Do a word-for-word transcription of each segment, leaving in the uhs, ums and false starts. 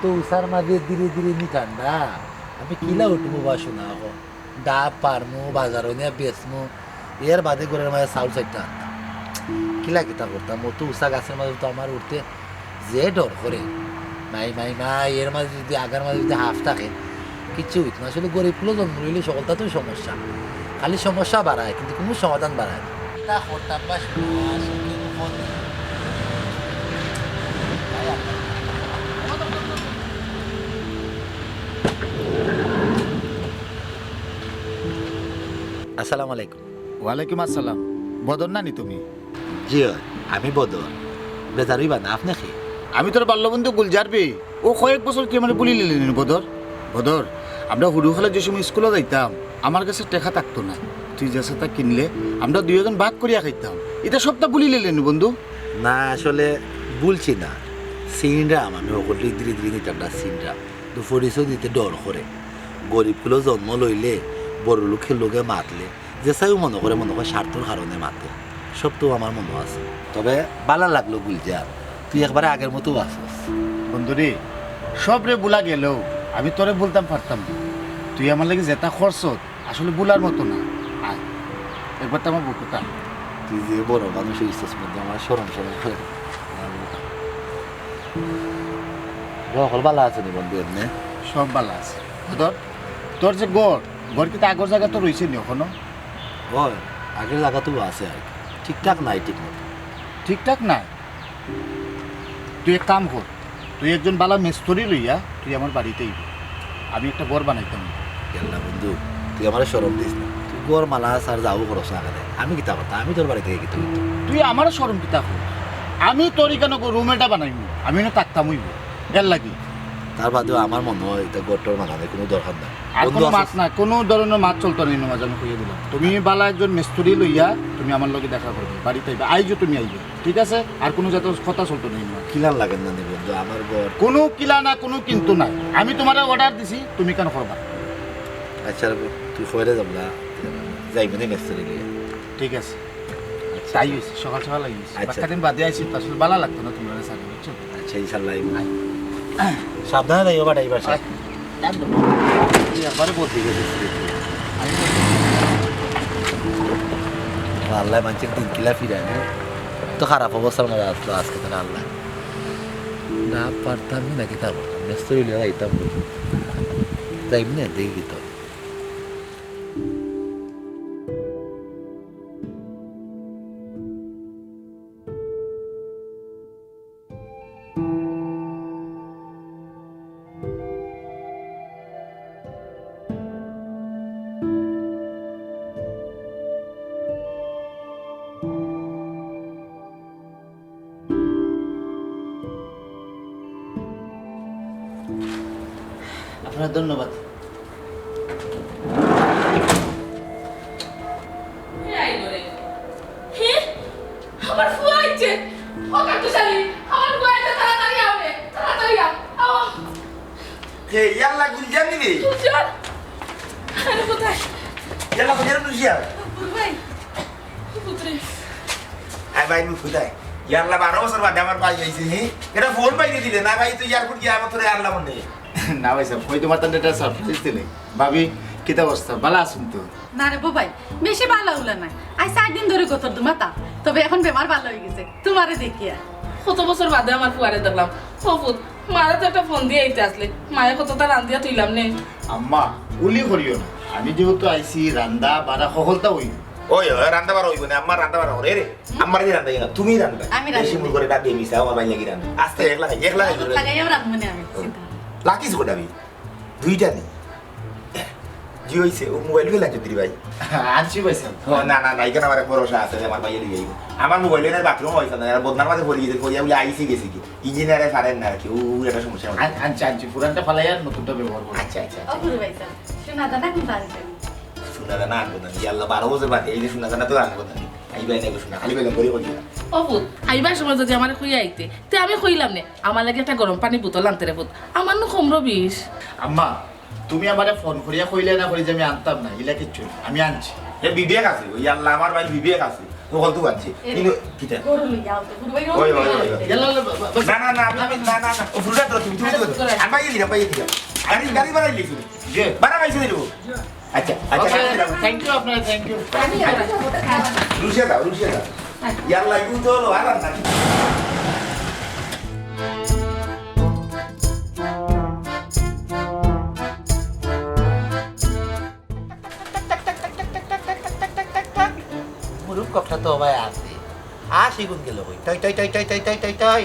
তো উষার মাঝে ধীরে ধীরে নি ঠান্ডা। আমি কিলা উঠমু বা শোনা এখন। ডাব পারমু, বাজারো নিয়া বেচমু, এর বাদে ঘরর মাঝে চাউল চাইরটা আনতাম। কিলা কিতা করতাম, অত উষা গাছর মাঝে তো আমার উঠতে যে ডর করে। মাই, মাই, মাই, এর মাঝে যদি, আগার মাঝে যদি হাফ থাকে, কিচ্ছু অইতো না। আসলে গরিব কুলো জন্ম লইলে সকলটাতেউ সমস্যা, খালি সমস্যা বাড়ায়, কিন্তু কুনু সমাধান বাড়ায় না। কিতা করতাম বা শোনা, সুখে দুঃখে। আসসালামু আলাইকুম। ওয়ালাইকুম আসসালাম। বদর নানি তুমি? জি অয়, আমি বদর। বেজার অইবা না, আপনে কে? আমি তোর বাল্য বন্ধু গুলজার বে। অউ কয়েক বছর তুই আমারে ভুলিলিলে নি বদর? বদর, আমরা হুরুকালে যে সময় স্কুলো যাইতাম, আমার গেছে টেকা থাকতো না। তুই যেতা কিনলে, আমরা দুইওজন ভাগ করিয়া খাইতাম। ইতা সবতা ভুলিলিলে নি বন্ধু? না, আসলে ভুলছি না। চিনরাম, আমি হকলরে ধীরে ধীরে নিতাম না, চিনরাম। তো পরিচয় দিতে ডর করে। গরিব কুলো জন্ম লইলে, বড় লোকের লগে মাতলে, যেসাউ মনো করে, মনো করে স্বার্থর কারণে মাতে। সবতাউ আমার মনো আছে। তবে বালা লাগলো গুলজার, তুই একবারে আগের মতো আছস। বন্ধুরে, সবরে ভুলা গেলেও আমি তোরে ভুলতাম পারতাম না। তুই আমার লাগি যেতা করছত, আসলে ভুলার মতো না। আয়, একবার তো আমার বুকুটা। তুই যে বড় মানুষ অইছস, মধ্যে আমার শরম শরম করে। ঘর হকল বালা আছে নি বন্ধু এমনে? সব বালা আছে। বদর, তোর যে ঘর, ঘর কিতা আগর জাগাত রইছে নি অখনো? অয়, আগর জাগাত আছে আর কি। ঠিকঠাক নাই ঠিক মতো। ঠিকঠাক নাই? তুই এক কাম কর, তুই একজন বালা মিস্ত্রি লইয়া তুই আমার বাড়িত আইবে। আমি একটা ঘর বানাইতাম। ইয়াল্লা বন্ধু, তুই আমারে শরম দিস না। তুই ঘর মালাস আর যাও করস না কেনে? আমি কিতা করতাম? আমি তোর বাড়ি থাকি কিতা করতাম? তুই আমারে শরম কিতা কর? আমি তোর ইখানো রুম এটা বানাইমু, আমি ইনো থাকতাম অইবো। এর লাগি। তার বাদেও আমার মনো অয় ইতা ঘর টর বানানির কুনু দরকার নাই। আর বন্ধু কুনু আছস? মাত না, কুনু ধরনর মাত চলতো না ইনো মাঝে, আমি কইয়া দিলাম। তুমি বালা একজন মিস্ত্রি লইয়া তুমি আমার লগে দেখা করবে, বাড়িত আইবে, আইজও তুমি আইবে, ঠিক আছে? আর কুনু জাতর কথা চলতো না ইনো। কিলান লাগের না নি বন্ধু, আমার ঘর। কুনু কিলা না, কুনু কিন্তু নাই। আমি তুমারে অর্ডার দিছি, তুমি কেনে করবা? আচ্ছা রে, তুই কইলে যাবলা, যাইমু নে মিস্ত্রি লইয়া। ঠিক আছে। আচ্ছা। তাই অইছে, সকাল সকাল আইছি। আচ্ছা। বাক্কা দিন বাদে আইছি তো, আসলে বালা লাগতো না তুমারে ছাড়া, বুঝছো? আচ্ছা, ইনশাল্লাহ আইমু। আয়। সাবধানে যাইও বা ড্রাইভার সাব। আয়। একদম। তুই একবারে বদলি গেছিস রে তুই। আল্লাহ, মানষর দিন কিলা ফিরায় না? তো খারাপ অবস্থার মাঝে আছলো আজকে তারা আল্লাহ। না পারতাম না কিতা করতাম, মিস্ত্রি লইয়া যাইতাম। যাইমু নে, দেখি কিতা। আপনারে ধন্যবাদ। হে আইলো রে। হে, আমার ফুয়া আইছে। ও কাট্টুশ আলী, আমার ফুয়া আইছে, তাড়াতাড়ি আও রে, তাড়াতাড়ি আও। আও। কে, ইয়াল্লা গুলজার নি রে? গুলজার? আরে কোথায়? ইয়াল্লা গুলজার নি রে? ভাই, পুত্রে। আয় ভাই, মুই কোথায়? ইয়াল্লা, বারো বছর বাদে আমার ভাই আইছে, হে? এটা ফোন বাইরে দিলে না ভাই, তুই এয়ারপোর্ট গিয়া আমার তোরে আনলাম নে। না ভাই সাব, কই তুমার তানরে একটা সারপ্রাইজ দিলে। ভাবি, কিতা অবস্থা? বালা আছইন তো? না রে বো ভাই, বেশি বালা উলা নাই। আইজ চাইর দিন ধরি গতর দুমাতা, তবে এখন বেমার বালা অইগেছে, তুমারে দেখিয়া। কত বছর বাদে আমার ফুয়ারে দেখলাম। ও ফুত, মারে তো একটা ফোন দিয়া আইতে আছলে, মায়ে কততা রান্দিয়া থইলাম নে। আম্মা, উলি করিও না, আমি যেহেতু আইছি, রান্দা বাড়া হকলতা অইবো। ওই, ওই, রান্দা বাড়া অইবো না, আম্মা রান্দা বাড়া করে রে। আম্মারে দি রান্দাই না, তুমি রান্দা। আমি রান্ধি। বেশি মুখ করে ডাক দিয়ে মিশাও, আমার ভাই লাগি রান্দা। আস্তে একলা খাই, একলা খাই। আগুন লাগাইয়াও রান্ধমু নে আমি, চিন্তা। লাকিস কো ডাবি? দুইটা নি। জি অইছে, ও মোবাইল ফেলা যদি ভাই। আনছি ভাই সাব। ও, না, না, না, এখানে আমার এক ভরসা আছে যে আমার ভাইয়ে লইয়া আইবো। আমার মোবাইল এনে বাথরুম অইছে না, আর বদনার মাঝে পড়ি গেছে, কইয়া বলে আইসি গেছি কি? ইঞ্জিনিয়ারে পারেন না আর কি, ও, ও একটা সমস্যা। আন-, আনছি, আনছি, পুরানটা ফালাইয়া নতুনটা ব্যবহার করবো। আচ্ছা, আচ্ছা, আচ্ছা। অপুর ভাই সাব, সোনা দানা কোনটা আনছেন? সোনা দানা আনবো না, ইয়াল্লা, বারো বছর বাদে, এই যে সোনা দানা তো আনবো না। আইবা, আইবা, সোনা, খালি বেলম করি করি। ও ফুত, আইবার সময় যদি আমারে কইয়া আইতে, তে আমি কইলাম নে, আমার লাগি একটা গরম পানি বোতল আনতে রে ফুত, আমার নু কমরো বিষ। আম্মা, তুমি আমারে ফোন করিয়া কইলে না করি যে আমি আনতাম না, ইলা কিচ্ছু না, আমি আনছি। হে বিবেক আছে, ওই আল্লাহ আমার ভাই বিবেক আছে। বলতে পারছি। কিন্তু কিতা? গরু লইয়া আও তো, গরু ভাই ওই, ওই, ওই, ওই। ইয়াল্লা, ইয়াল্লা, বা-, বা-, না, না, না, আমি, আমি, না, না, না, ও ফুলটা ধরো, তুমি, তুমি আচ্ছা, ধরো। ধরো। আমি বাইরে দিলাম, বাইরে দিলাম। আমি গাড়ি ভাড়া নিয়ে গেছি। যে। ভাড়া পাইছে দেবো। আচ্ছা, আচ্ছা, OK, আমি দিলাম। Thank you আপনারা, thank you। আমি আর যাবো তো খাওয়া। রুশিয়া দাও, রুশিয়া দাও। ইয়াল্লা, এগুলো তো হলো, আর আর না। মুরুগ ককটা তো ভাই আছে। আর সেগুন গেল কই? টই, টই, টই, টই।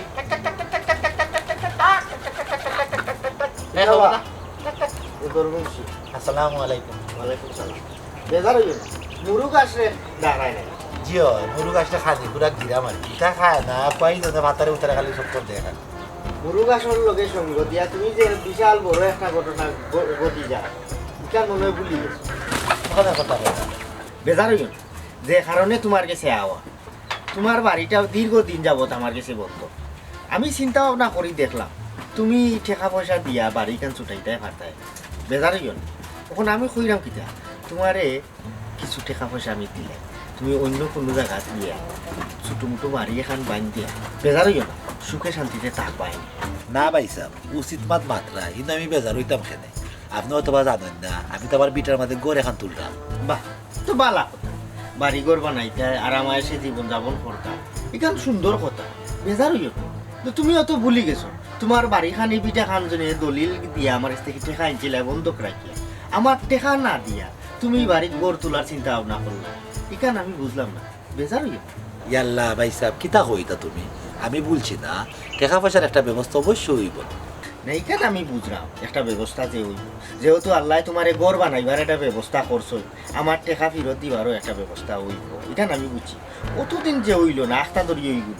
এ, বাবা। বাবা। এ, দরবেশি। আসসালামু আলাইকুম। ওয়ালাইকুম সালাম। বেজার হইবেন না। মুরুগ আসলে ডাকায় নাই। জি অয়, মুরুগ আসলে খালি পুরা গিরা মারি। ইটা খায় না, পাই না, মাথার উপরে খালি চক্কর দেয় খালি। মুরুগ আসল লগে সঙ্গ দিয়া তুমি যে বিশাল বড় একটা ঘটনা ঘ-, ঘটি যায়, ইটা মনে হয় ভুলি গেছো। কথা, কথা, কথা। বেজার হইবেন না। যে কারণে তোমার গেছে আওয়া, তোমার বাড়িটা দীর্ঘদিন যাবত আমার গেছে বন্ধ। আমি চিন্তা ভাবনা করি দেখলাম, তুমি টেকা পয়সা দিয়া বাড়িখান ছুটাইতায় পারতায়। বেজার হইও না। অখন আমি কইরাম কিতা, তোমারে কিছু টেকা পয়সা আমি দিলাই, তুমি অইন্য কুনু জাগাত গিয়া ছোটো মোটো বাড়ি এখান বাইন্দিয়া, বেজার হইও না, সুখে শান্তিতে থাকবায়। না ভাইসাব, উচিত মাত মাতরা, কিন্তু আমি বেজার হইতাম কেনে? আপনে হয়তো বা জানইন না, আমি তো আমার ভিটার মাঝে ঘর এখান তুলরাম। বাহ, তো বালা কথা। বাড়ি ঘর বানাইতায়, আরাম আয়েশে জীবন যাপন করতায়, ইখান সুন্দর কথা। বেজার হইও না। তো তুমি অত ভুলি গেছো, তোমার বাড়িখানি ভিটাখান জন্য দলিল দিয়া আমার গেছ থাকি টেকা আনছিলায় বন্ধক রাখিয়া। আমার টেকা না দিয়া তুমি বাড়ি ঘর তুলার চিন্তা ভাবনা করলা, ইখান আমি বুঝলাম না। বেজার হইও না। ইয়াল্লা ভাইসাব, কিতা কইতা তুমি? আমি বলছি না, টেকা পয়সার একটা ব্যবস্থা অবশ্যই হইব। না, ইখান আমি বুঝলাম, একটা ব্যবস্থা যে হইব। যেহেতু আল্লায় তোমারে ঘর বানাইবার একটা ব্যবস্থা করছইন, আমার টেকা ফিরত দিবারও একটা ব্যবস্থা হইব, ইখান আমি বুঝছি। অতদিন যে হইল না, আখতা ধরি হইল,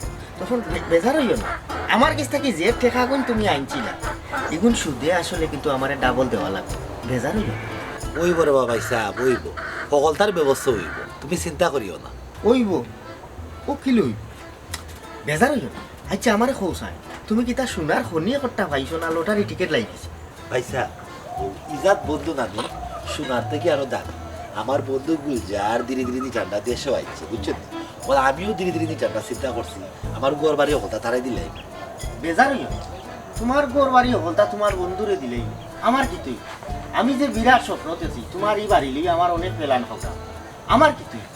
তখন বে-, বেজার হইও না। আমার গেছ থাকি যে টেকাগুন তুমি আনছিলা, ইগুন সুদে আসলে কিন্তু আমারে ডাবল দেওয়া লাগবো। বেজার হইও না। হইব রে বাবা, ভাইসাব, হইব। হকলতার ব্যবস্থা হইব, তুমি চিন্তা করিও না। হইব? ও কিলা হইব? বেজার হইও না। আচ্ছা, আমারে কও চাই, তুমি কিতা সোনার খনি একটা পাইছো না লটারি টিকিট লাগি গেছে? ভাইসাব, ও ইজাত বন্ধু নানি, সোনার থাকি আরো দামি। আমার বন্ধু গুলজার ধীরে ধীরে নি ঠান্ডা দেশও আইছে, বুঝছো নি? ওরা আমিও ধীরে ধীরে নি ঠান্ডা চিন্তা করছি, আমার ঘর বাড়ি হকলতা তারাই দিলাই। বেজার হইও না। তোমার ঘর বাড়ি হকলতা তোমার বন্ধুরে দিলাই, আমার কিতা অইব? আমি যে বিরাট স্বপ্নতে আছি, তোমার ই বাড়ি লইয়া আমার অনেক plan খোকা। আমার কিতা অইব?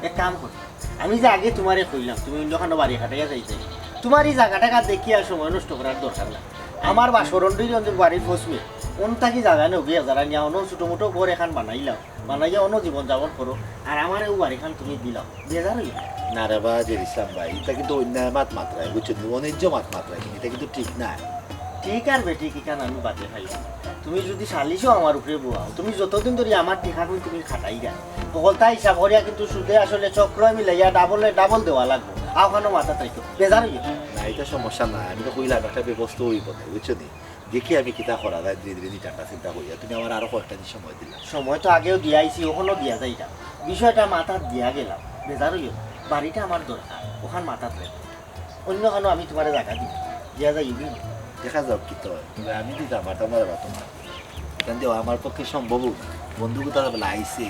এক কাম করো, আমি যে আগে তোমারে কইলাম, তুমি অইন্যখানো বাড়ি খাটাইয়া যাইতায়, তোমার ই জাগা টাগা দেখিয়া সময় নষ্ট করার দরকার নাই। আমার বাসর অন্ডই অন্ডই বাড়ির ফসমে, অন থাকি জাগা নেও গিয়া যারা নিয়া অনো ছোটো মোটো ঘর এখান বানাইলাও, বানাইয়া অনো জীবন যাপন করো, আর আমারে অউ বাড়িখান তুমি দিলাও, বেজার হইও না। না রে বা, জের ইসলাম ভাই, ইটা কিন্তু অন্যায় মাত মাতরায়, বুঝছো নি? অন্যায্য মাত মাতরায়, ইটা কিন্তু ঠিক নায়। ঠিক আর বেঠিক ইখান আমি বাদে খাইলাম। তুমি যদি সালিশও আমার উপরে বওয়াও, তুমি যতদিন ধরি আমার টেকাগুন তুমি খাটাইরায়, হকলতা হিসাব করিয়া কিন্তু সুদে আসলে চক্র মিলাইয়া ডাবলে ডাবল দেওয়া লাগবো। অখানও মাথাত রাখিও, বেজার হইও না। না, ইটা সমস্যা না, আমি তো কইলাম একটা ব্যবস্থা হইব না, বুঝছো নি? দেখি আমি কিতা করা যায়, ধীরে ধীরে নি ঠান্ডা চিন্তা করিয়া। তুমি আমারে আরো কয়েকটা দিন সময় দিলাও। সময় তো আগেও দিয়া আইছি, অখনও দিয়া যাইরাম। বিষয়টা মাথাত দিয়া গেলাম, বেজার হইও না। বাড়িটা আমার দরকার, অখান মাথাত রাখিও। অইন্যখানো আমি তোমারে জাগা দিমু, দিয়া যাইওগি। দেখা যাউক কিতা অয়, তবে আমি দিতাম পারতাম না রে বা তোমার। ইখান দিয়া আমার পক্ষে সম্ভবও না। বন্ধু গুতা বেলা আইছে,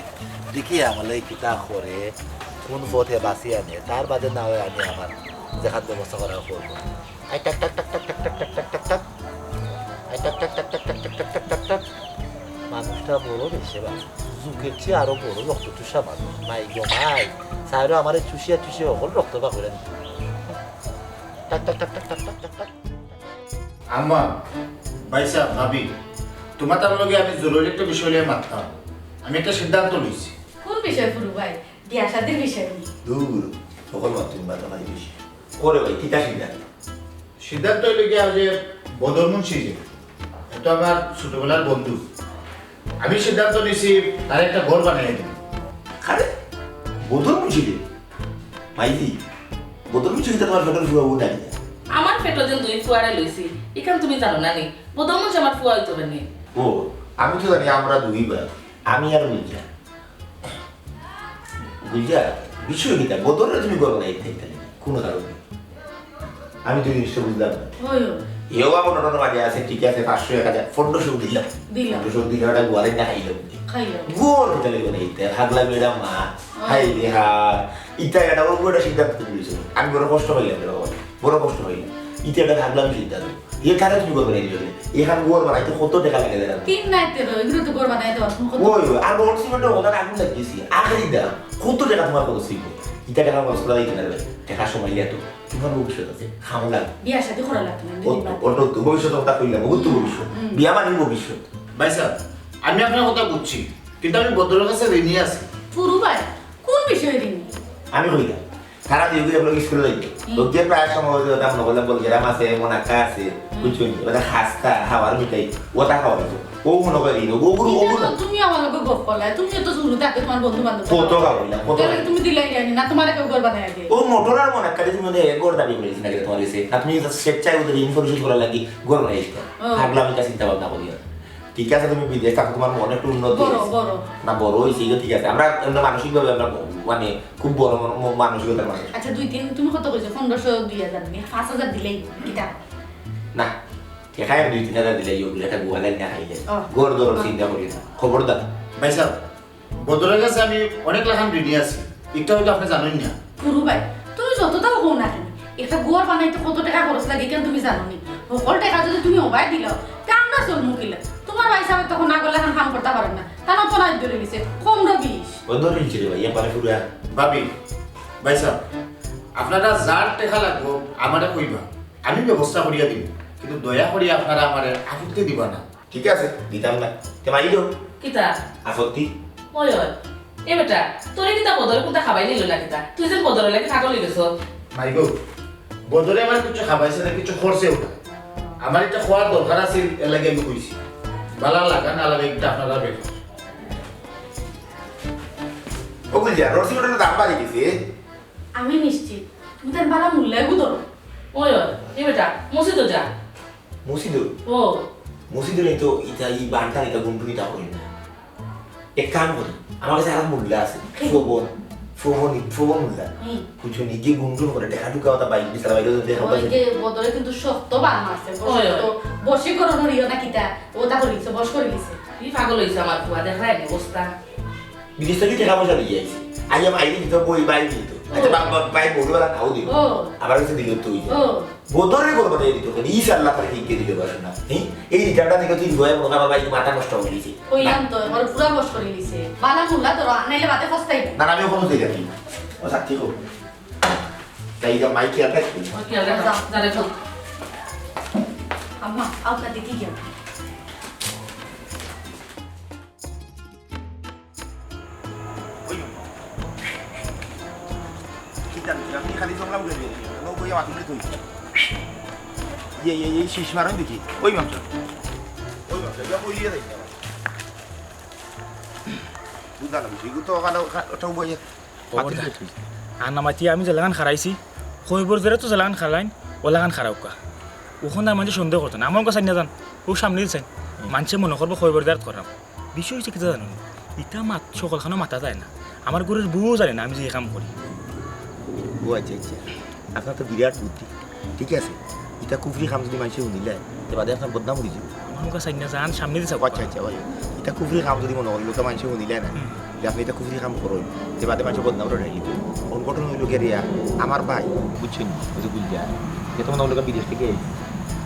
দেখি আমলে কিতা করে, কুন পথে বাছি আনে, তার বাদে না অয় আমি আমার যেখান ব্যবস্থা করার করবো। আই টাক টাক টাক টাক টাক টাক টাক টাক টাক টাক। আই টাক টাক টাক টাক টাক টাক টাক টাক টাক টাক। মানুষটা বড় বেশে বা, জুকের চেয়ে আরো বড় রক্ত চুষা মানুষ। মাই গো মাই, সাইরো আমারে চুষিয়া চুষিয়া হকল রক্ত বার করিয়া নিত। টাক টাক টাক টাক টাক টাক টাক টাক। আম্মা, ভাইসাব, ভাবি, তোমার তার লগে আমি জরুরি একটা বিষয় লইয়া মাততাম। আমি একটা সিদ্ধান্ত লইছি। কোন বিষয় ফুরু ভাই? বিয়া শাদির বিষয় নি? দূর, হকল মাত তুমি মাথা মারি বেশি। করে ভাই, কিতা সিদ্ধান্ত? সিদ্ধান্ত অইলো গিয়া যে বদর মুন্সি যে, এ তো আমার ছোটবেলার বন্ধু। আমি সিদ্ধান্ত নিছি তারে একটা ঘর বানাইয়া দিমু। আরে, বদর মুন্সি রে? ভাইজি, বদর মুন্সি কিতা তোমার পেটর ফুয়া অউ নানি? আমার পেটো যেন দুই ফুয়ারে লইছি, ইখান তুমি জানো না নি? বদর মুন্সি আমার ফুয়া অইতো কেনে? ও, আমি তো জানি আমরা দুই ভাই। আমি আর বুঝি না। বুঝলা? বিষয় কিতা? বদররে তুমি ঘর বানাইয়া দিতায় না নি? কুনু কারণে? আমি তো জিনিসটা বুঝলাম না। ওই, ওই। এও আবার নটন মাঝে আছে, ঠিক আছে, পাঁচশো, এক হাজার, পনেরোশো দিলাম। দিলাম। পনেরোশো দিলে ওটা গোয়ালে দেখাইল। খাইলাম। ঘর কিতা লাগি বানাইতে? হাগলা বেড়া মা। হায় রে হায়। ইতা এটা ওর বড় সিদ্ধান্ত তুমি নিছো। আমি বড় কষ্ট পাইলাম রে বাবা। বড় কষ্ট পাইলাম। ইতা এটা হাগলাম সিদ্ধান্ত। এ কারে তুমি ঘর বানাই দিবে? এখান ঘর বানাইতে কত টাকা লাগে জানো? তিন নাই তেরো, এগুলো তো ঘর বানাইতে পারছো না। কত? ওই, ওই, আর রড সিমেন্টের কথা আগুন লাগিয়েছি। আখেরি দাম। কত টাকা তোমার খরচ হইব? ইতা টাকা খরচ করা যাইতে না রে ভাই। টাকা সময় লিয়া তো। তোমার ভবিষ্যৎ আছে। খামলা। বিয়া শাদী করা লাগতো না, দুই দিন বাদে। অত তো ভবিষ্যৎ কথা কইলাম, বহুত তো ভবিষ্যৎ। হুম। বিয়া মানে ভবিষ্যৎ। ভাই সাহেব, আমি আপনার কথা বুঝছি, কিন্তু আমি বদরের কাছে ঋণী আছি। ফুরু ভাই, কোন বিষয়ে ঋণী? আমি কইলাম, তারা দুই ভাই আপনার স্কুলে যাইতো। হুম। ওকে প্রায় সময় হয়তো ওটা মনে করলে বল, গ্রাম আছে, মনাক্কা আছে, হুম। বুঝছো নি? ওটা খাস্তা, হাওয়ার মিঠাই, ওটা খাওয়া হইতো। ও মনে করে ঋণ, ও গুরু, ও এটা গুরু। তো তুমি আমার লগে গপ করলা, তুমিও তো শুরু থাকে তোমার বন্ধু বান্ধব। কত খাওয়াইলাম, কত তাহলে খাওয়াইলাম। তুমি দিলাই যায়নি না, তোমার কেউ ঘর বানাই দে। ও মোটর আর মনাক্কা দিয়ে তুমি ওদের এক ঘর দাবি করেছি নাকি তোমার কাছে? না, তুমি তো স্বেচ্ছায় ওদের ঋণ পরিশোধ করার লাগি ঘর বানাই আসতে। ও। থাকলে আমি তা চিন্তা ভাবনা করি আর। ঠিক আছে, তুমি বিদেশ থাকো, তোমার মনে একটু উন্নতি বড়, হয়েছে। বড়। না, বড় হয়েছে, এটা ঠিক আছে। আমরা, আমরা মানসিকভাবে আমরা মানে খুব বড় মন-, ম-, মানসিকতার মানুষ। আচ্ছা, দুই তিন, তুমি কত কইছো? পনেরোশো, দুই হাজার নি, পাঁচ হাজার দিলেই কিতা? না, টেকায় দুই তিন হাজার দিলেই ওগুলো একটা গুয়া লাইন না খাইলে। ও। ঘর দরর চিন্তা করি না। খবরদার। ভাই সাহেব, বদরের কাছে আমি অনেক লাখান ঋণী আছি, এটা হয়তো আপনি জানেন না। ফুরু ভাই, তুমি যতটাও হও না কেন, একটা ঘর বানাইতে কত টাকা খরচ লাগে, কেন তুমি জানো নি? সকল টাকা যদি তুমি ওবায় দিলাও, তে আমরা চলমু কিলা? তোমার ভাই সাহেব তখন না করলে এখন কাম করতে পারেন না, তারা তো নাই ধরে নিছে, কম রবিশ। ও ধরে নিছে রে ভাই, এবারে পুরা। ভাবি, ভাই সাহেব, আপনারা যার টাকা লাগবো, আমারে কইবা, আমি ব্যবস্থা করিয়া দিব, কিন্তু দয়া করি আপনারা আমারে আপত্তি দিবা না। ঠিক আছে, দিতাম না। তে মারি দেও। কিতা? আপত্তি? ওই, ওই। এ বেটা, তোরে কিতা বদরে কোনটা খাবাই নিল না কিতা? তুই যে বদরে লাগি পাগল হয়ে গেছ। মাই গো, বদরে আমার কিছু খাবাইছে না, কিছু করছেও না। আমার এটা খাওয়ার দরকার আছে, এর লাগি আমি কইছি। বালা লাগা না লাগা এটা আপনারা ব্যাপার। ও গুলজার, রসি ওটার দাম বাড়ি গেছে। আমি নিশ্চিত, তুমি তার বালা মূল্যায়গু ধরো। ওই, ওই, এ বেটা, মসজিদও যা। মসজিদও? ও। মসজিদও নেই তো, ইটা, ই বান্টান, ইটা গুন্টুন, ইটা করি না। এক কাম করি, আমার কাছে আর এক মোল্লা আছে, কি? ফবন, ফবন, ফবন মোল্লা। হুম। বুঝছো নি, গিয়ে গুন্টুন করে, দেখা ঢুকা ওটা বাইক, বিশাল বাইক, দেখা ওই ওটা যে বদরে কিন্তু শক্ত বান মারছে, ওই, ওই। তো বশীকরণ হরিও না কিতা, ওটা করিছে, বশ করে দিছে। কি পাগল হইছে আমার ফুয়া, দেখ রায় অবস্থা। বিদেশ থেকে টাকা পয়সা নিয়ে আইছি। আইয়া বাইরে দিত, বই বাইরে দিত। আচ্ছা, ও। বা-, বা-, বাইরে বউরে বেলা নাও দিল। ও। আবার কিছু দিল তুই। ও। বদরে করবো না এদিকে, ওখানে ইস আল্লাহ তারা কি দিল বাসনা। হ্যাঁ? এই রিটার্নটা দেখে তুই ভয়ে মনে হয় আমার বাইরে মাথা নষ্ট হয়ে গেছে। কইলাম তো, এবার পুরা বশ করে নিছে। বালা মুল্লা তোরা, নাইলে বাদে ফস্তাই। না, না, আমি ওখানে তুই যাবি। ও সাক্ষী হোক। তাই এটা মাইকে আর রাখবি। ওই কি আর রাখা? যা, যা রে, চল। আম্মা, আও কা দেখি গিয়া। ওই মামা। কি জানি, আপনি খালি জমলাম করে দিয়ে দিলেন। ও বইয়া মাথা তুই। ইয়ে, ইয়ে, ইয়ে, শীষ মারুন দেখি। ওই মামা। ওই মামা, ইয়া বই দিয়ে দেয়। বুঝলাম, এগুলো তো ওখানে, ওখানে, ওটাও বইয়ে। খবরদার। আর না মাতি আমি যেলাখান খারাইছি, খৈবর জেরা তো যেলাখান খারাইন, ওলাখান খারাউকা। ওখান আর মানুষে সন্দেহ করতো না। আমার কাছে না যান, ও সামনে দিছেন। হুম। মানুষে মনে করবো খৈবর জেরাত করাম। বিষয় হচ্ছে কিতা জানো নি? ইটা মাত-, সকলখানো মাতা যায় না। আমার ঘরের বউ জানে না আমি যে এই কাম করি। ও আচ্ছা, আচ্ছা। আপনার তো বিরাট বুদ্ধি। ঠিক আছে, ইটা কুফরি কাম যদি মানুষে শুনিলে, তে বাদে আপনার বদনাম হয়ে যাবে। আমার মুখে চাই না, যান সামনে দিয়ে যাও। আচ্ছা, আচ্ছা, ভাই। ইটা কুফরি কাম যদি মনে করি, লোকে মানুষে শুনিলে না, হুম। যে আপনি ইটা কুফরি কাম করইন, তে বাদে মানুষে বদনাম উঠাই দিব। কোন ঘটনা হইল গেরিয়া, আমার ভাই, বুঝছেন, ওই যে গুলজার, যে তোমার লোকে বিদেশ থেকে এসে,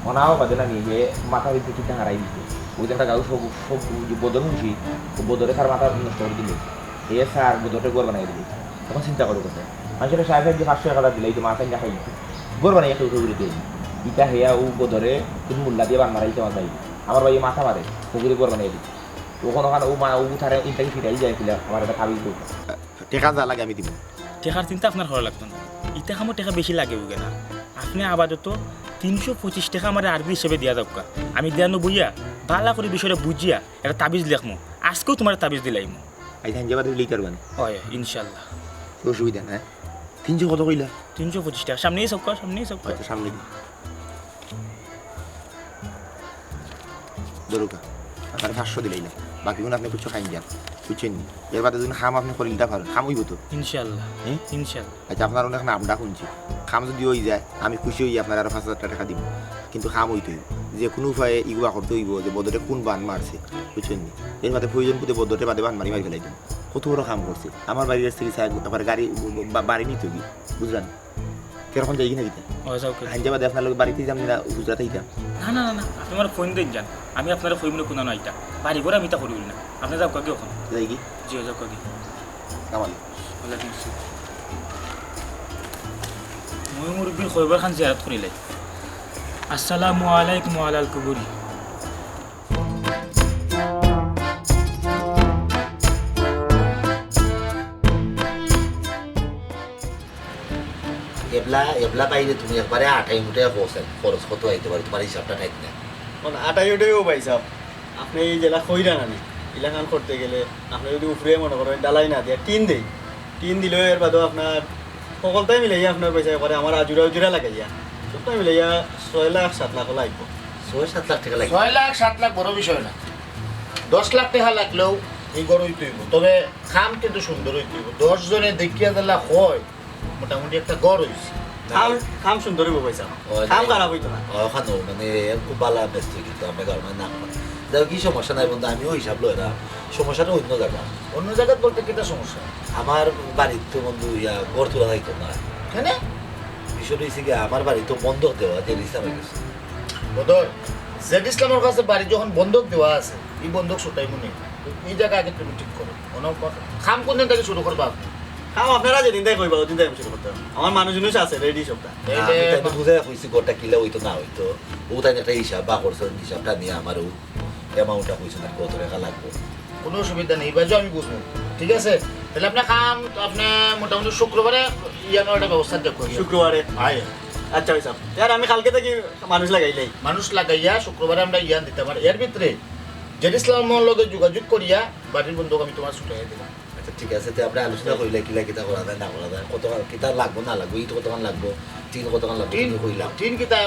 ওনাও বাদে না নিয়ে, যে মাথা ভিতরে চিন্তা হারাই দিতে। ওই যে একটা গাঁও সব, সব, ওই যে বদর মুন্সি, ও বদরে তার মাথা নষ্ট করে দিল। এ স্যার, বদরটা ঘর বানাই দিল। তখন চিন্তা করো কথা। মানুষের সাড়ে চারশো পাঁচশো এক হাজার দিলে, এই তো মাথা নিয়ে খাই দিত। ঘর বানাই একটা উঠে উঠে দিয়ে। ইটা হেয়া ও বদরে, তুমি মোল্লা দিয়ে বান মারাইতে আমার ভাই। আমার ভাই মাথা মারে, পুকুরে ঘর বানাই দিত। তখন ওখানে ও মা, ও তারা ইনটাকে ফিরাই যায় কিনা, আমার একটা ভাবি তো। টেকা যা লাগে আমি দিব। টেকার চিন্তা আপনার করা লাগতো না। ইটা কামো টেকা বেশি লাগে উগে না। আপনি আপাতত তিনশো পঁচিশ টেকা আমার আরবি হিসেবে দিয়া যাউক্কা। আমি দিয়া নু বইয়া, বালা করে বিষয়টা বুঝিয়া, একটা তাবিজ লেখমু। আজকেও তোমার তাবিজ দিলাইমু। আই ধান যাবা দিলে তার মানে? হয়, ইনশাল্লাহ। কোনো অসুবিধা নাই। তিনশো কত কইলা? তিনশো পঁচিশ টেকা। সামনেই সবকা, সামনেই সবকা। আচ্ছা, সামনে দি। ধরুকা, আপনার পাঁচশো দিলাইলাম। বাকিগুলো আপনি কিছু খাইন যান। বুঝছেন নি? এর বাদে যদি খাম আপনি করে নিতে পারেন, খাম হইব তো? ইনশাল্লাহ। হ্যাঁ? ইনশাল্লাহ। আচ্ছা, আপনার অনেক নাম ডাক শুনছি। কাম যদি অই যায়, আমি খুশি অইয়া আপনারে আরো পাঁচ হাজার টেকা দিমু, কিন্তু কাম অইতে অইবো। যে কুনু উপায়ে ইগুয়া করতে অইবো যে বদরে কুন বান মারছে, বুঝছইন নি? এর বাদে প্রয়োজন বুঝে বদরে বাদে বান মারি মারি ফালাই দিমু। কত বড় কাম করছে। আমার বাড়ির কাছ থাকি চাইর, আবার গাড়ি, বা-, বাড়ি নিতে অইবো, বুঝলা নি? কিরকম যাইগি না কিতা? অয়, যাউক্কা। আইন যাবা দে আপনার লগে বাড়িত যাইতাম না, হুজরাত আইতাম। না, না, না, না, আপনে আমারে ফোন দেইন যান, আমি আপনারে কইমু নে কুনানো আইতা। বাড়ি ঘর আমি ইতা করি না, আপনে যাউক্কা গি অখন। যাইগি? জি, অয়, যাউক্কা গি। সালাম আলাইকুম। ওয়ালাইকুম আসসালাম। ময় মুরব্বির কবর খান জিয়ারত করিলাই। আসসালামু আলাইকুম ওয়া আলাল কুবুরি। এবলা, এবলা বাইরে তুমি একবারে আটাই মুটাই খরচ, খরচ কত আইতে পারে, তুমার হিসাবটা ঠিক না। মানে আটাই উঠাইও ভাই সাহেব, আপনে এই যেলা কইরা নানি, ইলাখান করতে গেলে আপনে যদি উপরে মনে করেন ডালাই না দিয়া টিন দেই, টিন দিলেও এর বাদেও আপনার সকলটাই মিলাইয়া আপনার পয়সা করে আমার আজুরা উজুরা লাগাইয়া সবটাই মিলাইয়া ছয় লাখ সাত লাখ লাগবো। ছয় সাত লাখ টেকা লাগবো। ছয় লাখ সাত লাখ বড় বিষয় না, দশ লাখ টেকা লাগলেও এই ঘর অইতে অইবো। তবে কাম কিন্তু সুন্দর অইতে অইবো। দশ জনে দেখিয়া দিলা হয়, মোটামুটি একটা ঘর অইছে। কাম, কাম সুন্দর অইবো ভাই সাহেব। অয়, কাম অয়। খারাপ অইতো না। অয়, অখানো মানে খুব ভালা ব্যস্ত কিন্তু আমরা ঘর মানে না করে। দেখো কি সমস্যা নাই বন্ধু, আমিও হিসাব লই না। সমস্যাটা অন্য জায়গা। অন্য জায়গা বলতে কিতা সমস্যা? আমার বাড়িত তো বন্ধু ইয়া ঘর তোলা যাইতো না। কেনে? বিষয়টা অইছে কি, আমার বাড়ি তো বন্ধক দেওয়া, যে রিসাব অই গেছে। বদর, জেড ইসলামর কাছে বাড়ি যখন বন্ধক দেওয়া আছে, এই বন্ধক ছুটাইমু নে। এই জায়গা আগে তুমি ঠিক করো। কোনো কথা, কাম কোন দিন থেকে শুরু করবা আপনি? কাম আপনারা যেদিন থেকে কইবা, ওদিন থেকে আমি শুরু করতাম। আমার মানুষ উনুষ আছে, রেডি সবটা। এই না, যে আমি তাইলে বুঝাই কইছি, ঘরটা কিলা অইতো না অইতো। ও তাই একটা হিসাব, বা করছে হিসাবটা নিয়া আমারে অ্যামাউন্টটা কইছে না, কত টেকা লাগবো। কোনো অসুবিধা নেই, বাজু আমি বুঝবো। ঠিক আছে? তাইলে আপনার কাম, আপনি মোটামুটি শুক্রবারে ইয়ানোর একটা ব্যবস্থা দেখো। শুক্রবারে? আয়। আচ্ছা, ভাই সাহেব। ইয়ার আমি কালকে থাকি মানুষ লাগাইলাই। মানুষ লাগাইয়া শুক্রবারে আমরা ইয়ান দিতাম। আর এর ভিতরে জেড ইসলামর লগে যোগাযোগ করিয়া বাড়ির বন্ধক আমি তোমার ছুটাইয়া দিলাম। আচ্ছা, ঠিক আছে, তে আমরা আলোচনা করিলাই কিলা কিতা করা যায়, না করা যায়, কত কিতা লাগবো না লাগবো, ইট কতখান লাগবো, টিন কতখান লাগবো, টিন, তুমি কইলাম। টিন কিতা,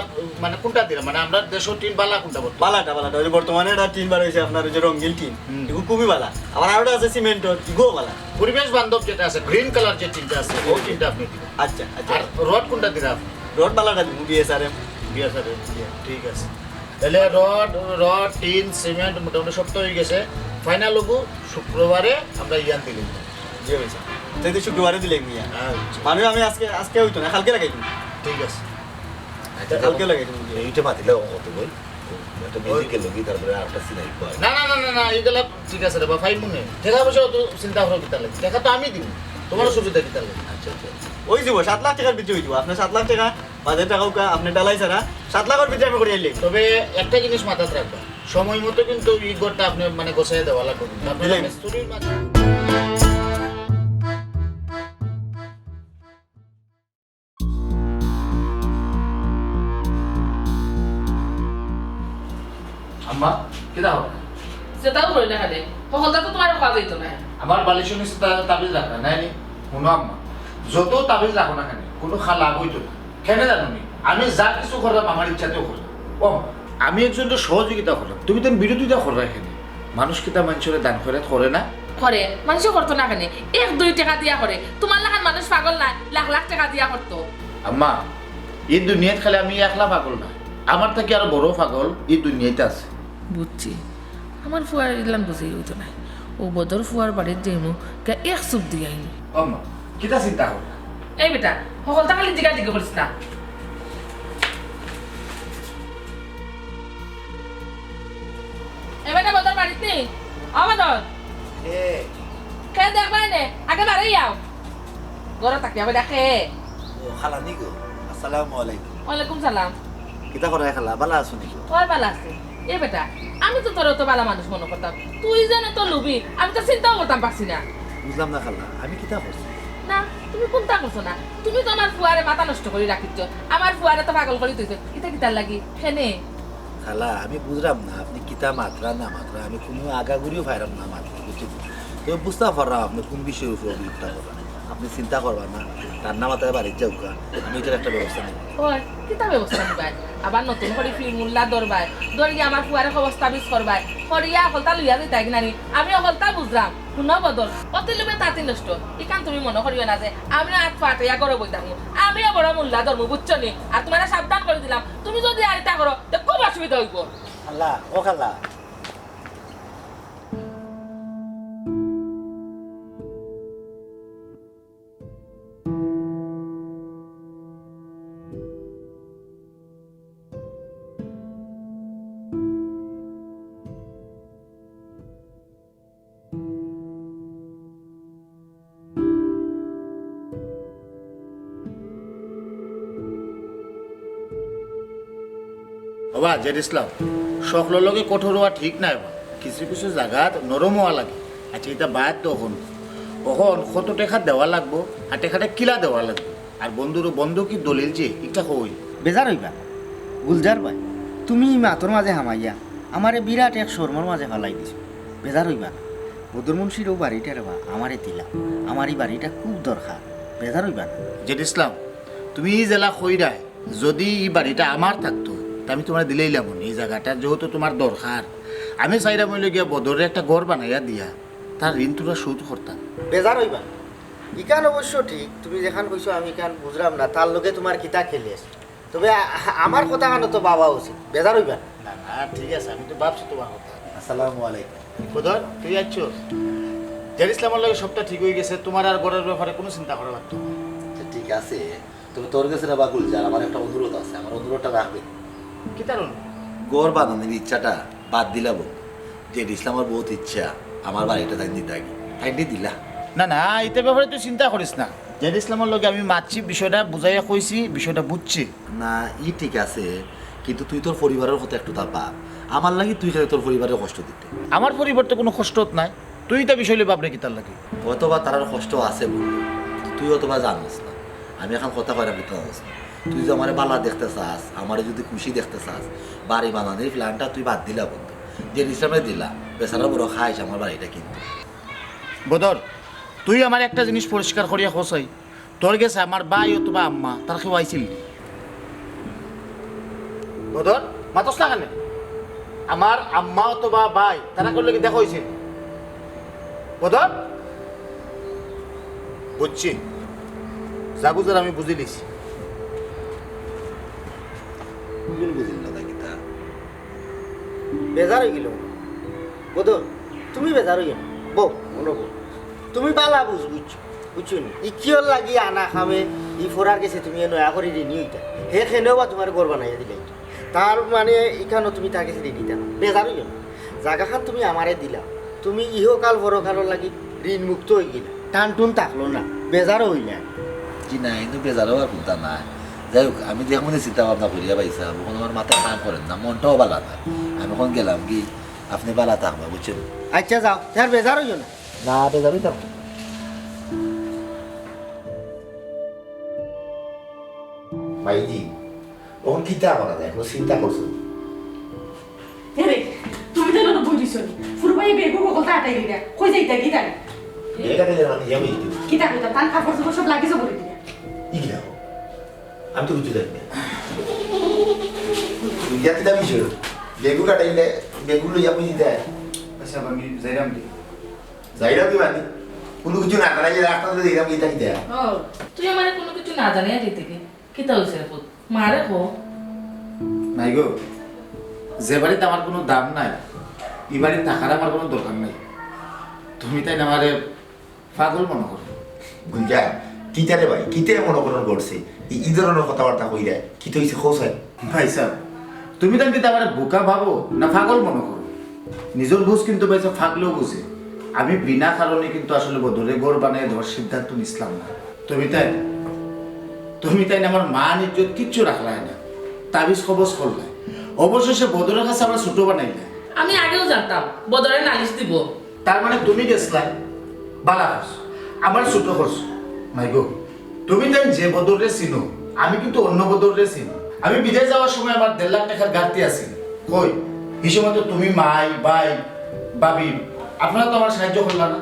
মানে, কোনটা দিলাম? মানে, আমরা দেশো টিন বালা কোনটা বলতো? বালাটা, বালাটা। ওই যে বর্তমানে একটা টিন বার হইছে আপনার, ওই যে রঙিন টিন। হুম। এগুলো খুবই বালা। আবার আরোটা আছে সিমেন্টর, এগুলো বালা। পরিবেশ বান্ধব যেটা আছে, গ্রিন কালার যে টিনটা আছে, ওই হুম। টিনটা আপনি দিবেন। আচ্ছা, আচ্ছা। আর রড কোনটা দিলাম? রড বালাটা দিব, বিএসআরএম। বিএসআরএম, জি। ঠিক আছে। তাহলে রড, রড, টিন, সিমেন্ট মোটামুটি সব তো হয়ে গেছে। ফাইনাল হবো শুক্রবারে আমরা ইয়ান দিলাম। জি ভাই সাহেব। তাই তো শুক্রবারে দিলে মিয়া। আচ্ছা। মানে আমি আজকে, আজকে হইতো না, কালকে লাগাই দিন। ঠিক আছে। আচ্ছা, কালকে লাগাই দিন। এইটা মাতিলে কত বই? একটা মিউজিক গেল কি, তারপরে আরেকটা সিলাই কয়। না, না, না, না, না, এইগুলা ঠিক আছে রে বাবা, ফাইন মনে। টাকা পয়সা অত চিন্তা করো কিতা লাগে? টাকা তো আমি দিব। তোমার অসুবিধা কিতা লাগে? আচ্ছা, আচ্ছা। ওই দিব, সাত লাখ টাকার ভিতরে হয়ে দিব। আপনার সাত লাখ টাকা বাজেট রাখা উকা, আপনি ডালাই ছাড়া সাত লাখের ভিতরে আমি করে আনলি। তবে একটা জিনিস মাথাত রাখবা, সময় মতো কিন্তু এই ঘরটা আপনি মানে গোছাইয়া দেওয়া লাগবে কিন্তু। আপনার দিলাম। মিস্ত্রির মাঝে আম্মা, কিতা হবে? যেটাও করি না কেন, হকলটা তো তোমার খাওয়া যাইতো না। আমার বালিশের নিচে তা-, তাবিজ রাখা নাই নি? হুনো আম্মা, যত তাবিজ রাখো না কেন, কোনো খা লাভ হইতো না। কেন জানো নি? আমি যা কিছু করলাম আমার ইচ্ছাতেও করলাম। ও, আমি একজনকে সহযোগিতা করলাম, তুমি তো বিরোধিতা করবে এখানে। মানুষ কিতা মানুষের দান করে, করে না? করে, মানুষে করতো না কেন? এক দুই টাকা দিয়া করে। তোমার লাখান মানুষ পাগল না, লাখ লাখ টাকা দিয়া করতো। আম্মা, এই দুনিয়াত খালি আমি একলা পাগল না, আমার থাকি আরো বড় পাগল এই দুনিয়াতে আছে। বুঝছি, আমার ফুয়ার ইলান বুঝেই হইতো না। ও বদর ফুয়ার বাড়িত যাইমু, গিয়া এক চুপ দিয়া আইমু। ও আম্মা, কিতা চিন্তা করো? এই বেটা, হকলতা খালি জিগা জিগি করিস না। এ বেটা, বদর বাড়িত নি? ও বদর। এ। কে দেখবায় নে? আগে বাড়ি আও। ঘরো থাকিয়া বেটা কে? ও, খালা নি গো? আসসালামু আলাইকুম। ওয়ালাইকুম সালাম। কিতা করায় খালা? বালা আছো নি গো? ওই বালা আছে। এ বেটা, আমি তো তোরে অত বালা মানুষ মনো করতাম। তুই যেন তো লুবি, আমি তো চিন্তাও করতাম পারছি না। বুঝলাম না খালা, আমি কিতা করছি? না, তুমি কুন্তা করছো না। তুমি তো আমার ফুয়ারে মাথা নষ্ট করি রাখিছো। আমার ফুয়ারে তো পাগল করি তুই তো। ইতা কিতার লাগি? কেনে? খালা, আমি বুঝলাম না, আপনি কিতা মাতরা না মাতরা, আমি কুনু আগাগুড়িও পাইরাম না মাতরা, বুঝছো? তবে বুঝতা পাররাম আপনি কুন বিষয়র উপরে অভিযোগটা কররা। আপনি চিন্তা করবা না, রান্না মাথায় বাড়িত যাউক্কা, আমি ইটার একটা ব্যবস্থা নিমু। ওই, কিতা ব্যবস্থা নিবায়? আবার নতুন করি ফির মুল্লা ধরবায়, ধরিয়া আমার ফুয়ারে খবর তাবিজ করবায়, করিয়া হকলতা লইয়া যাইতায় কিনা নি? আমি হকলতা বুঝরাম। হুনো বদর, অতি লোভে তাতি নষ্ট। ইখান তুমি মনো করিও না যে আমিও আত ফাটাইয়া ঘরো বই থাকমু। আমিও বড় মুল্লা ধরমু, বুঝছো নি? আর তুমারে সাবধান করি দিলাম, তুমি যুদি আর ইতা করো, তে খুব অসুবিধা অইবো। আল্লাহ, ও খালা। ওবা, জেড ইসলাম, সকলর লগে কঠোর অওয়া ঠিক নায় বা। কিছু কিছু জাগাত নরম অওয়া লাগে। আচ্ছা, ইতা বাদ দেও অখন। অখন কত টেকা দেওয়া লাগবো, আর টেকাটা কিলা দেওয়া লাগবো? আর বন্ধুর, বন্ধকি দলিল যে, ইটা কই? বেজার অইবা না। গুলজার ভাই, তুমি ই মাতর মাঝে হামাইয়া আমারে বিরাট এক শরমর মাঝে ফালাই দিছো। বেজার অইবা না। বদর মুন্সির অউ বাড়িটা রে বা, আমারে দিলা। আমার ই বাড়িটা খুব দরকার। বেজার অইবা না। জেড ইসলাম, তুমি ই যেলা কইরায়, যুদি ই বাড়িটা আমার থাকতো, তে আমি তুমারে দিলাইলাম অনে। ই জাগাটা যেহেতু তুমার দরকার, আমি চাইরাম অইলো গিয়া বদররে একটা ঘর বানাইয়া দিয়া তার ঋণ তুমরা শোধ করতায়। বেজার অইবা না। ইখান অবশ্য ঠিক, তুমি যেখান কইছো আমি ইখান বুঝরাম না, তার লগে তুমার কিতা খেলেস? তবে আ-, আমার কথাখানো তো ভাবা উচিত, বেজার অইবা না। না, না, ঠিক আছে, আমি তো ভাবছি তুমার কথা। আসসালামু আলাইকুম। বদর, তুই আইছস? জেড ইসলামর লগে সবটা ঠিক অইগেছে, তুমার আর ঘরর ব্যাপারে কুনু চিন্তা করা লাগতো না। আচ্ছা, ঠিক আছে, তবে তোর গেছে রে বা গুলজার, আমার একটা অনুরোধ আছে, আমার অনুরোধটা রাখবে। কিতা অনুরোধ? ঘর বানানির ইচ্ছাটা বাদ দিলা বন্ধু। জেড ইসলামর বউত ইচ্ছা আমার বাড়িটা তাইন দিতা গি, তাইন দি দিলা। না, না, ইতা ব্যাপারে তুই চিন্তা করিস না। জেড ইসলামর লগে আমি মাতছি, বিষয়টা বুঝাইয়া কইছি, বিষয়টা বুঝছে। না, ই ঠিক আছে, কিন্তু তুই তোর পরিবারর কথা একটু তা ভাব। আমার লাগি তুই খালি তোর পরিবাররে কষ্ট দিতে। আমার পরিবার তো কুনু কষ্টত নাই, তুই ইতা বিষয় লইয়া ভাবরে কিতার লাগি? হয়তো বা তারার কষ্ট আছে বন্ধু, কিন্তু তুই হয়তো বা জানোস না। আমি অখন কথা কইরাম, কিতা জানোস না। তুই যে আমারে বালা দেখতে চাস, আমারে যুদি খুশি দেখতে চাস, বাড়ি বানানির প্ল্যানটা তুই বাদ দিলা বন্ধু। জেড ইসলামরে দিলা, বেচারা বড় খাইস আমার বাড়িটা কিন্তু। বদর, তুই আমারে একটা জিনিস পরিষ্কার করিয়া কছাই, তোর গেছে আমার ভাই অথবা আম্মা, তারা কেউ আইছিল নি? বদর, মাতস না কেনে? আমার আম্মা অথবা ভাই, তারা কেউর লগে দেখা অইছে নি? বদর? বুঝছি, যা বুঝার আমি বুঝিলিছি। তুমি বুঝিল না তা কিতা? বেজার অইগেল। বদর, তুমি বেজার অইও না। বউ, মনো বউ। তুমি বালা বুঝ, বুঝছো? বুঝছো নি? ই কিওর লাগি আনা খামে, ই ফরার গেছে তুমি এ নয়া করি ঋণী অইতা। হে কেনেও বা তুমার ঘর বানাইয়া দিলাইতো। তার মানে ইখানো তুমি তার গেছে ঋণী অইতা না। বেজার অইও না। জাগাখান তুমি আমারে দিলাও। তুমি ইহকাল পরকালর লাগি ঋণমুক্ত অইগেলা। টান টুন থাকলো না। বেজারও অইলা। জি না, কিন্তু বেজারও আর কুন্তা নাই। যাই হোক, আমি যে এখন চিন্তা ভাবনা করিয়া পাইছাম, অখন আমার মাথা কাম করে না, মনটাও বালা না। আমি অখন গেলাম গি, আপনে বালা থাকবা, বুঝছইন? আচ্ছা যাও, আর বেজার অইও না। না, বেজার অইতাম না। ভাইজি, অখন কিতা করা যায়? কুনু চিন্তা করছো? এরে, তুমি তো এনো বই দিছো নি। ফুরু ভাই বেগু বকলতা আটাই দিলা। কই যাইতা, কিতা? এটা কে জানি, যাবো একটু। কিতা কইতাম, তার কাপড় চোপড় সব লাগেজো ভরি দিলা। ই কিতা? আমি তো বুঝতে পারি না। ইটা কিতা বিষয়? বেগু কাটাইলে, বেগু লইয়া কই দিতা? আচ্ছা, আমি যাইরাম কি? যাইরাম কি মানে? কুনু কিছু না জানাই যে রাস্তা দিয়ে যাইরাম, ইটা কিতা? ও, তুই আমারে কুনু কিছু না জানাইয়া যাইতে কি? কিতা অইছে রে পুত? মারে কো। মাই গো, যে বাড়িত আমার কুনু দাম নাই, ই বাড়িত থাকার আমার কুনু দরকার নাই। তুমি তাইন আমারে পাগল মনো করো। গুলজার, কিতা রে ভাই, কিতা মনো করো করছে? ই, ই ধরনর কথাবার্তা কইরায়, কিতা অইছে কও চাই? ভাইসাব, তুমি তাইন কিতা আমারে বোকা ভাবো না পাগল মনো করো? নিজর বুঝ কিন্তু ভাইসাব পাগলেও বুঝে। আমি বিনা কারণে কিন্তু আসলে বদরে ঘর বানাইয়া দেওয়ার সিদ্ধান্ত নিছলাম না। তুমি তাইন, তুমি তাইন আমার মান ইজ্জত কিচ্ছু রাখলায় না, তাবিজ কবজ করলায়, অবশেষে বদরের কাছে আমার ছোট বানাইলায়। আমি আগেও জানতাম বদরে নালিশ দিবো। তার মানে তুমি গেছলায়, বালা করছো, আমার ছোট করছো। মাই গো, তুমি তাইন যে বদররে চিনো, আমি কিন্তু অন্য বদররে চিনি। আমি বিদেশ যাওয়ার সময় আমার দেড় লাখ টেকার ঘাটতি আছিল। কই, হি সময় তো তুমি মাই, ভাই, ভাবি, আপনারা তো আমারে সাহায্য করলা না।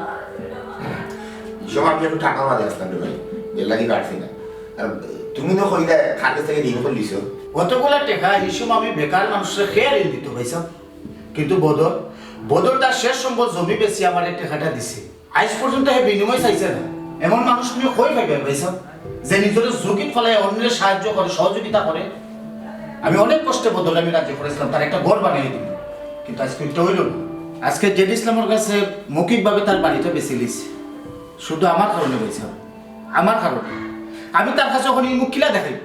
সব আমি একটু টাকা মাঝে আসলাম রে ভাই, এর লাগি পারছি না। আর তুমি তো কইলে কার কাছ থেকে ঋণ করলিছো? অতগুলা টেকা এই সময় আমি বেকার মানুষরে কে ঋণ দিত ভাইসাব? কিন্তু বদর, বদর তার শেষ সম্বল জমি বেচি আমার এই টেকাটা দিছে। আইজ পর্যন্ত হে বিনিময় চাইছে না। এমন মানুষ তুমি কই পাইবে ভাইসাব, যে নিজের ঝুঁকিত ফেলায় অন্যের সাহায্য করে, সহযোগিতা করে? আমি অনেক কষ্টে বদর আমি রাজি করেছিলাম, তার একটা ঘর বানিয়ে দিব, কিন্তু আজকে ওইটা হইল না। আজকে জেড ইসলামের কাছে মৌখিকভাবে তার বাড়িটা বেচি লিছে, শুধু আমার কারণে ভাইসাব, আমার কারণে। আমি তার কাছে এখন এই মুখ কিলা দেখাইব?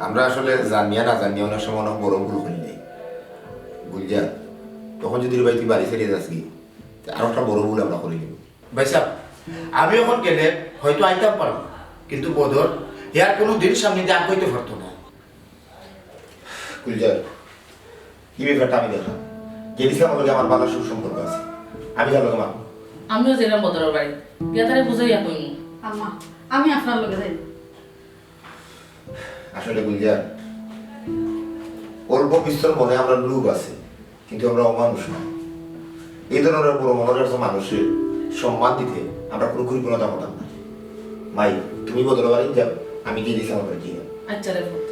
আমরা আসলে জানিয়া না জানিয়া অনেক সময় অনেক বড় ভুল করি নাই। বুঝলা? তখন যদি রে ভাই তুই বাড়ি ছেড়ে যাস কি, তে আরো একটা বড় ভুল আমরা করি নিব। ভাইসাব, আমি এখন গেলে হয়তো আইতাম পারবো, কিন্তু বদর হে আর কোনো দিন সামনে দিয়ে আগাইতে পারতো না। গুলজার, এই ব্যাপারটা আমি দেখলাম। জেড ইসলামের লগে আমার ভালো সুসম্পর্ক আছে, আমি তার লগে মারবো। আমিও যাইরাম বদরর বাড়ি, গিয়া তারে বুঝাইয়া কইমু। আম্মা, আমি আপনার লগে যাইমু। আসলে গুলজার, অল্প বিস্তর মনে আমরা লোভ আছে, কিন্তু আমরা অমানুষ না। এই ধরনের বড় মনের একটা মানুষের সম্মান দিতে আমরা কোনো কৃপণতা করতাম না। মাই, তুমি বদরর বাড়ি যাও, আমি জেড ইসলামের বাড়ি যাই। আচ্ছা রে বাবা।